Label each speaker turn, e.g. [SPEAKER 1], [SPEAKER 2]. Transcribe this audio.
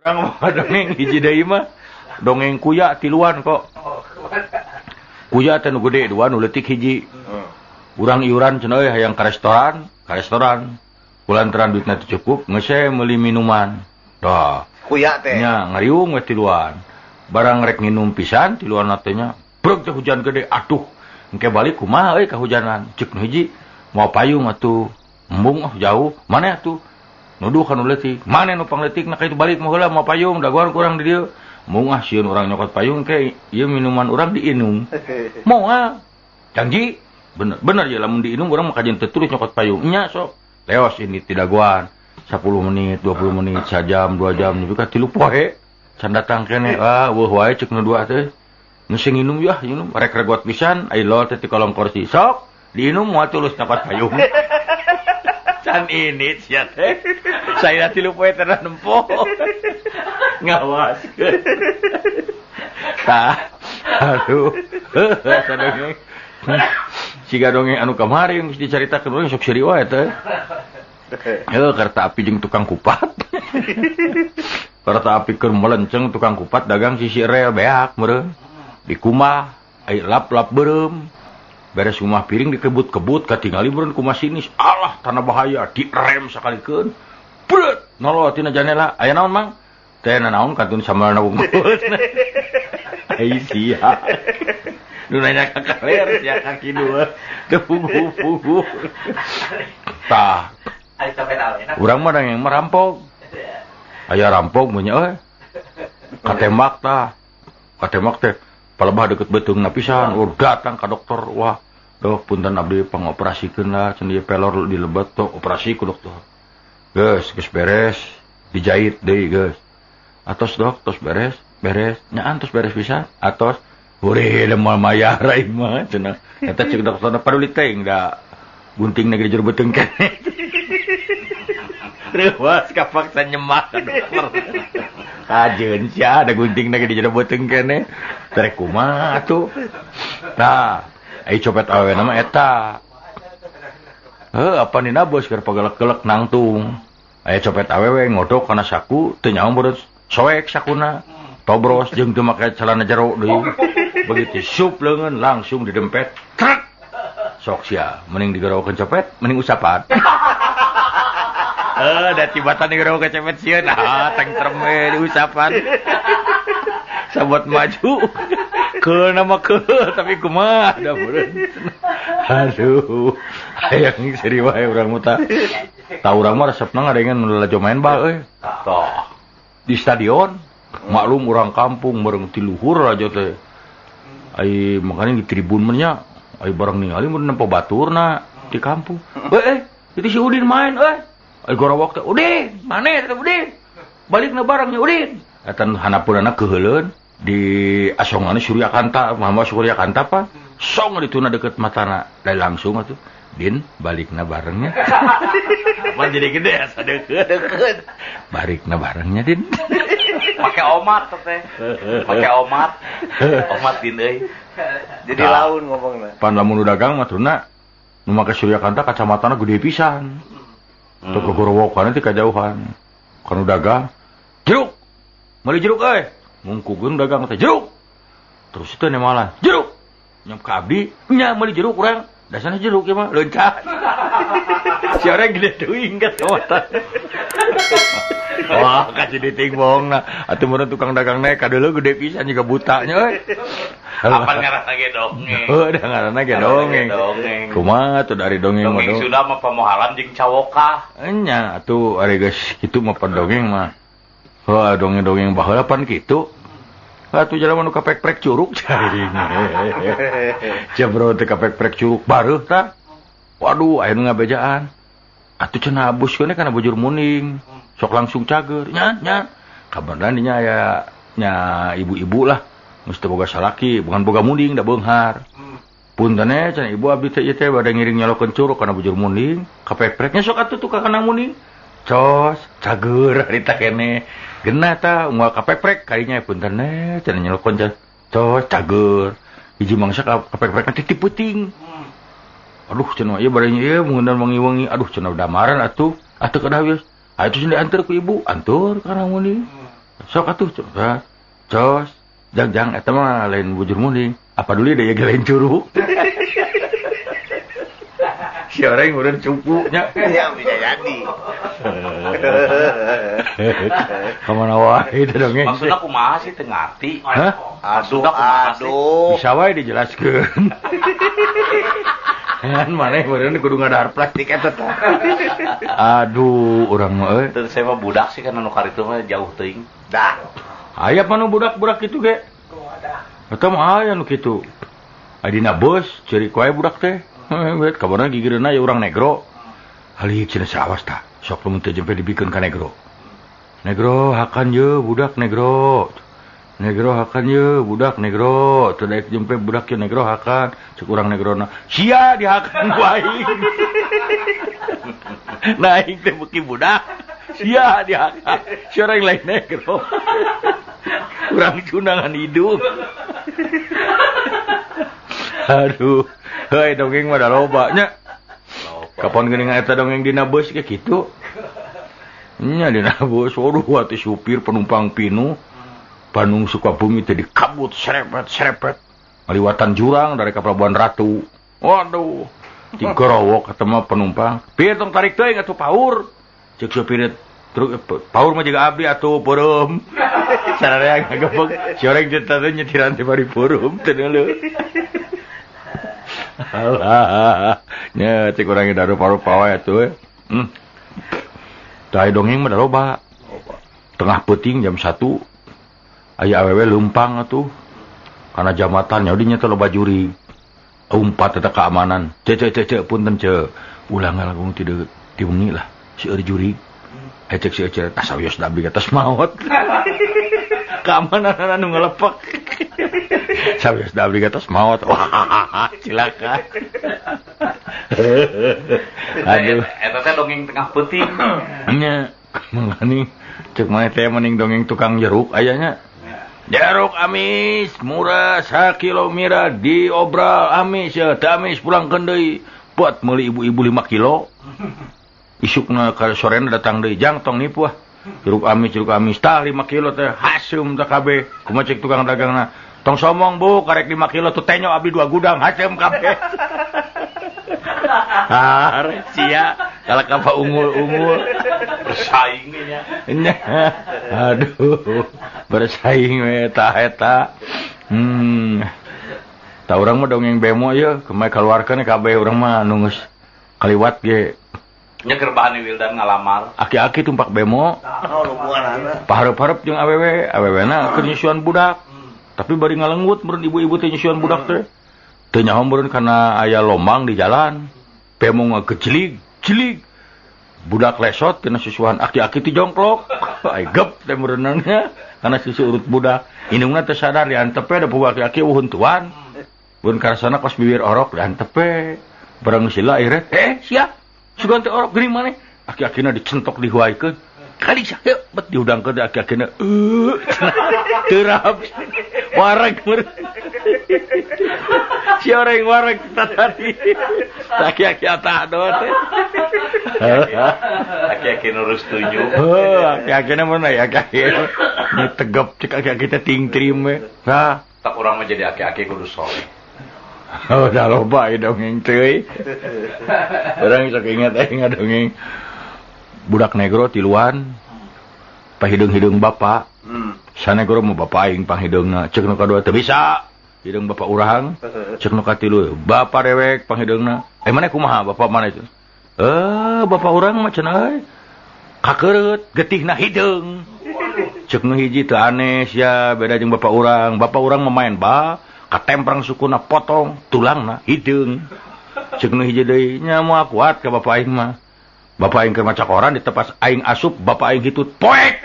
[SPEAKER 1] Urang mah dongeng hiji deui mah dongeng kuya tiluan kok. Kuya teh nu gede dua nu leutik hiji. Urang iuran cenah euy hayang ka restoran, ka restoran. Kulantaran duitna teu cukup, geus we meuli minuman. Tah,
[SPEAKER 2] kuya teh.
[SPEAKER 1] Nya ngariung we tiluan. Barang rek nginum pisan tiluan teh nya. Breg teh hujan gede, aduh. Engke balik kumaha euy kahujanan. Ceuk nu hiji, moal payung atuh. Embung oh jauh, mana atuh? Nuduh ka nu leutik. Mane nu pangleutikna ka itu balik mah heula moal payung dagoan ku urang di dieu. Embung ah sieun urang nyokot payung ke ieu minuman urang diinum. Moal. Janji bener bener ya lamun diinum urang mah kajeun teu tulus nyokot payung. Nya sok. Leos ini ti dagoan. 10 menit, 20 menit, sajam, 2 jam nepi ka 3 poe. Can datang keneh. Ah, eueuh wae ceuk nu dua teh. Geus nginum yah, nginum rek regot pisan, ai lol teh ti kolong kursi. Sok, diinum moal tulus nyokot payung. Can ini sia teh. Saya 3 poe teh nempo. Ngawaskeun. Tah, aduh. Asa dongeng. Siga dongeng anu kamari geus dicaritakeun urang sok seuri wae teh. Heuh, kereta api jeung tukang kupat. Kereta api keur melenceng tukang kupat dagang sisi rel beak meureun. Dikumah, ai lap-lap beureum. Beres rumah piring dikebut-kebut katingali meureun ku masinis. Alah, tanah bahaya direm sakalikeun. Brut, nolol tina janela. Aya naon, Mang? Teh nanaon kantun sambalna wungkul. Ai sia. Nu nanya ka kaler sia kaki dua. Teu puguh-puguh. Tah. Urang mah yang merampok. Aya rampok mun nya euy. Katembak tah. Katembak teh palebah deket beuteungna pisan. Oh, datang ka dokter. Wah, dok punten abdi pangoperasikeun lah cenah ieu pelor dilebet tok operasi ku dokter. Geus, geus beres, dijahit deui geus. Atos dok, tos beres, beres. Nyaan tos beres pisan. Atos hore da moal mayar aing mah cenah. Eta ceuk dokterna paduli teuing da gunting negeri jero beuteung keneh. Reuwas kapaksa nyemak ka dokter. Kajeun sia da gunting negeri jero beuteung keneh. Terek kumaha atuh. Tah, ai copet awewe mah eta. Heuh, apa nina bos keur pagelek-gelek nangtung. Aya copet awewe ngodok kana saku teu nyaho meureun soek sakuna. Tobros jeung teu make celana jero deui. Begitu sup leungeun langsung didempet. Trek. Sok sia, mending digerowokeun copet, mending usapan. Da tibatan digerowokeun copet sieun, ah tengtrem we diusapan. Sabot maju. Keul nama keul, tapi kumaha da meureun. Aduh, hayang seuri wae urang mah tah. Tah urang mah resepna ngadengeun nu lalajo main bal euy. Tah. Di stadion, maklum urang kampung bareng ti luhur aja teh. Ai makanya di tribun mah nya, ai bareng ningali mun nempo baturna di kampung. Itu si Udin main euy. Ai gorowok teh, Udin, maneh teh Udin. Balikna barengnya Udin. Eta hanapeunana keuheuleun di asonganna Suryakanta, Muhammad Suryakanta apa? Song dituna deket matana, da langsung atuh. Din, balikna barengnya. Apa jadi gede asa deket.
[SPEAKER 2] Deket.
[SPEAKER 1] Balikna barengnya, Din.
[SPEAKER 3] Pakai omat teh. Pakai omat. Omat din euy.
[SPEAKER 2] Jadi laun ngomongna.
[SPEAKER 1] Pan lamun nu dagang mah tuna nu make Suryakanta kacamatana gede pisan. Teu kegorowokan teh kajauhan. Kanu dagang jeruk. Meuli jeruk euy. Mungkugeun dagang teh jeruk. Terus teh nemalan jeruk. Nyam ka abdi nya meuli jeruk urang. Dasarna jeruk ieu mah leunca. Si orang gede teuing kacamata. Wah, kasih diting bohongna. Atuh meureun tukang dagang naik kadeuleu gede pisan juga butanya euy.
[SPEAKER 3] Apa ngaranna ge dongeng?
[SPEAKER 1] Heuh, da ngaranna ge dongeng.
[SPEAKER 3] Dongeng.
[SPEAKER 1] Kumaha tuh dari dongeng mah
[SPEAKER 3] Dongeng Sunda mah pamohalan jeung cawokah.
[SPEAKER 1] Enya atuh ari geus kitu mah dongeng mah. Heuh, dongeng-dongeng baheula pan kitu. Atuh jelema nu kapek-prek curug cai. Jebro teh kapek-prek curug bareuh tah. Waduh, aya nu ngabejaan. Atuh cenah abuskeun kana bujur muning. Sok langsung cager. Nya, nya. Kabarna dinya aya nya ibu-ibu lah. Geus teu boga salaki, bukan boga munding da beunghar. Punten eh cenah ibu abdi teh ieu teh bade ngiring nyalokeun curug kana bujur munding. Kapek-preknya sok atuh tuh ka kana munding. Cos, cager harita keneh. Genah tah unggal kapek-prek kadinya punten eh cenah nyalokeun cos, cager. Hiji mangsa kapek-prek teh ti peuting. Aduh cenah ieu bade ieu mungeundan wangi-wangi. Aduh cenah damaran atuh. Atuh kedah wios. Atuh cenah diantar ku ibu, antur kana munding. Sok atuh cos jang-jang eta mah lain bujur munding. Apa dulu deh ya lain curug. Si orang meureun cupu nya.
[SPEAKER 2] Ya bisa jadi.
[SPEAKER 1] Kamana wae teh dongeng.
[SPEAKER 3] Maksudna kumaha sih teu ngarti.
[SPEAKER 1] Hah?
[SPEAKER 2] Aduh, aduh.
[SPEAKER 1] Bisa wae dijelaskeun. Kan maneh meureun kudu ngadahar praktik eta teh. Aduh, urang mah euy.
[SPEAKER 3] Teu saya mah budak sih kan anu karitu mah jauh teuing.
[SPEAKER 2] Dah.
[SPEAKER 1] Aya panu budak-budak kitu ge. Eta mah aya nu kitu. Adina bus ceurik wae budak teh. Heeh, kabarna gigireunna ya urang negro. Halik cenah sawas tah. Sok lamun teu jempe dibikeun ka negro. Negro hakan ye budak negro. Negro hakan ye budak negro. Teu daek jempe budak ye negro hakan. Cek urang negrona, sia dihakan ku aing. Nah aing teh beuki budak. Sia dihakan. Si orang lain negro. Urang cundangan hidung. Aduh. Heuy dongeng mah da loba nya. Kapan geuning eta dongeng dina bus ge kitu. Nya dina bus waduh atuh supir penumpang pinuh. Bandung Sukabumi teh dikabut serepet-serepet. Ngaliwatan jurang dari ka Pelabuhan Ratu. Waduh, digorowok eta mah penumpang. Pir tong tarik teuing atuh paur. Ceuk supir truk paur mah jiga abdi atuh peureum. Sararea ngagebeg si oreng teh teh nyetiran teh bari peureum teh deuleu. Alah, nya cek urang ge darupa-rupa wae atuh. Tah dongeng mah da loba. Tengah peuting jam 1 aya awewe leumpang atuh. Kana jambatan nya dinya teh loba jurig. Umpat eta keamanan. Ce ce ce ce punten ce. Ulah ngalangkung ti ti wengi lah seueur jurig. Cek si ece tas sawios da abdi atas maot. Keamanan anu ngelepak. Sawios da abdi atas maot. Wah, cilaka. Aduh,
[SPEAKER 3] eta teh dongeng tengah peuting.
[SPEAKER 1] Nya, mangani cek maneh teh mending dongeng tukang jeruk aya nya. Jeruk amis murah sakilo mira diobral amis ya, teu amis pulangkeun deui. Buat meuli ibu-ibu 5 kilo. Isukna ka sorena datang deui jang tong nipu ah. Jeruk amis tah 5 kilo teh haseum teh kabeh. Kumaha cek tukang dagangna? Tong somong bu, karek 5 kilo tuh tenyo abdi 2 gudang haseum kabeh. Har sia kalau ka unggul-unggul
[SPEAKER 3] bersaing nya.
[SPEAKER 1] Aduh, bersaing we tah eta. Tah urang mah dongeng bemo ye, kumaha kaluarkeun kabeh urang mah nu geus kaliwat ge.
[SPEAKER 3] Nya keur bahan Wildan ngalamar.
[SPEAKER 1] Aki-aki tumpak bemo.
[SPEAKER 2] Oh, hubunganna.
[SPEAKER 1] Pahareup-hareup jeung awewe, awewena keur nyusuan budak. Tapi bari ngalenggut meureun ibu-ibu teh nyusuan budak teh. Teu nyaho meureun kana aya lomang di jalan. Bemo ngagejlig, jlig. Budak lesot kena susuan aki-aki teh jongklok. Ai gep teh meureunna kana susu urut budak. Indungna teu sadar diantep we da puguh aki-aki euweuh huntuan. Mun karasana kos bibir orok diantep we. Barang sila iret, sia. Sugan teh orok geuning maneh. Aki-akina dicentok dihuaikeun. Kali sia bet dihudangkeun teh aki-akina. Terap. Wareg meureun. Si oreng wareg tadi. Aki-aki atah teh.
[SPEAKER 3] Aki-aki nurus tunjuk.
[SPEAKER 1] Heuh, aki-akina mun aya aki-aki. Nu tegep cek aki-aki teh tingtrim we. Tah,
[SPEAKER 3] tak urang mah jadi aki-aki kudu soleh.
[SPEAKER 1] Oh, dah loba ieu dongeng teuy. Urang sok ingat aing ngadongeng budak negro tiluan pahideung-hideung bapa. Sanegro mah bapa aing panghideungna, ceuk nu kadua teu bisa. Hideung bapa urang, ceuk nu katilu bapa dewek panghideungna. Maneh kumaha bapa maneh itu? Bapa urang mah cenah euy. Kakeureut getihna hideung. Ceuk nu hiji teu aneh sia beda jeung bapa urang. Bapa urang mah main bal, katemprang sukuna potong tulangna hideung. Ceuk nu hiji deui nya moal kuat ka bapa aing mah. Bapa aing keur maca koran ditepas aing asup, bapa aing hitut poek.